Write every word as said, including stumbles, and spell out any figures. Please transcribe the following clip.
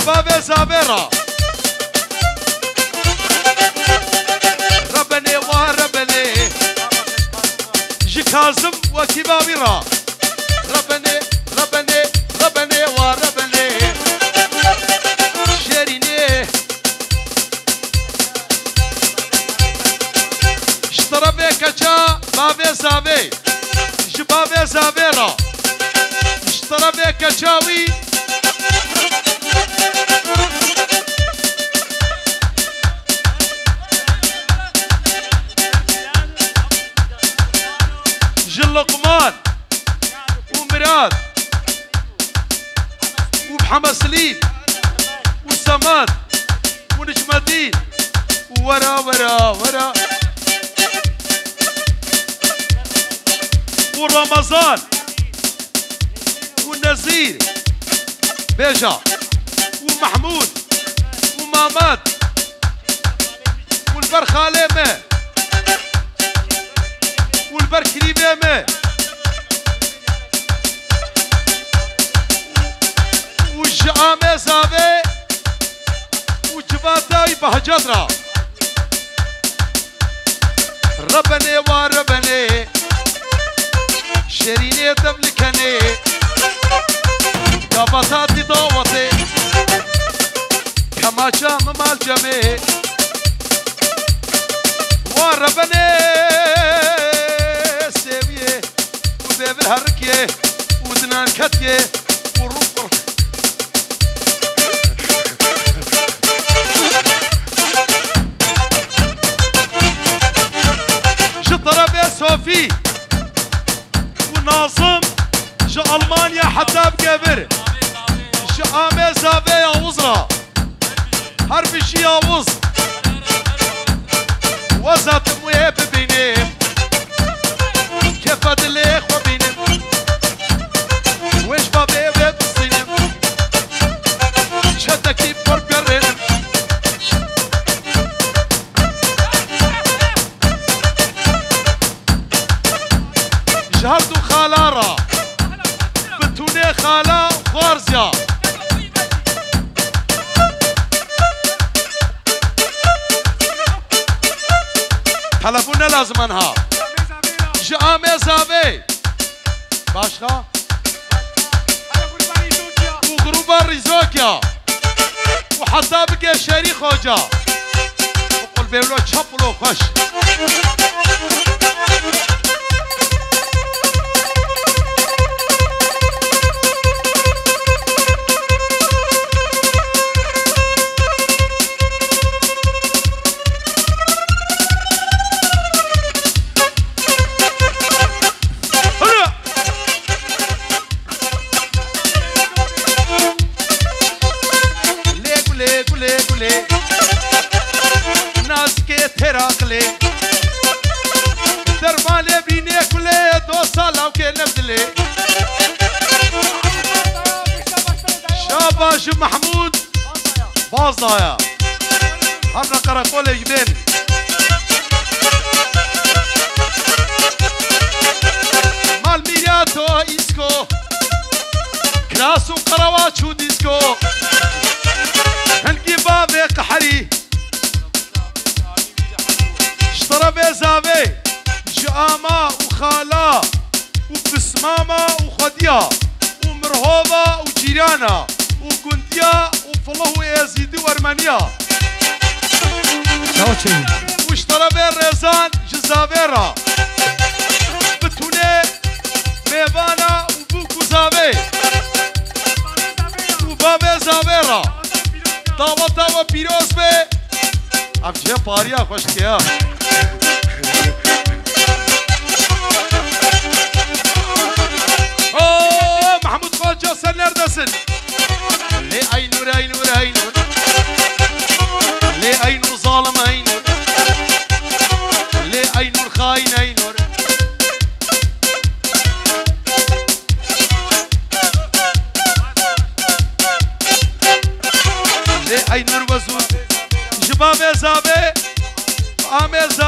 Bavê zavê ra. Rebenê wa rebenê. Ji Kazim wekî bavî ra. Rebenê, rebenê, rebenê wa rebenê. Şêrînê. Ji terefê keça bavê zavê. Ji bavê zavê ra. Ji terefê keça wî. Ji Luqman û Mirad û Mihemed Silîm û Semad û Nicmedîn û wera, wera, wera û Ramazan û Nezîr bêja û Mehmûd û Mamed û li ber xalê me û li ber kirîbê me û ji Amê Zavê û civata wî Behcet ra. Rebenê wa rebenê, şêrînê dev li kenê, gava tatî dawetê, kemaça min mal cemê. Wa rebenê sêwiyê û bêvir herikiyê û dinan ketiye û rû qur. Ji terefê Sofî û Nazim ji Almanya heta bi kevir. Ji Amê Zavê Yavuz ra. Her bijî Yavuz. Weza tu wê bibînim. Kefa dilê xwe bînim. Wê ji bavê wê bistînim. Çetekî pir gerênim. Ji her du xala ra. Bi tûnê xala xwarziya. Telefon ne lazim anha. Ji Amê Zavê. Başka? Û gruba Rîzokya. Û heta bike Şerî Xoca. Û qulbê wilo çap wilo xweş. Lê gulê, gulê, gulê. Nazikê têra qilê. Dermanê bînê kulê, dosa lawkê ne dilê. Şaba ji Mahmûd. Baz daye. Her ne qereqolê ji bên. Mal mîrya to îsko. Kiras û qerewaç û dîsko. Hingî bavê qeherî. Ji terefê zavê, ji ama û xala û pismama û xwediya û mirhova û cîrana û gundiya û filih û êzîdî û ermeniya. Çawa çêyî? Û ji terefê rêzan ji zavê re. Bi tûnê mêvana û bûk û zavê. Û bavê zavê re. Daweta we pîroz be. Ev cihê pariya xweş dike ya. Oo, Mahmut Koça, sen neredesin? Lê Aynur, Aynur, Aynur. Lê Aynur, zalim Aynur. Lê Aynur, hain Aynur. Lê Aynur Wezûr. Ji bavê zavê, amê zavê.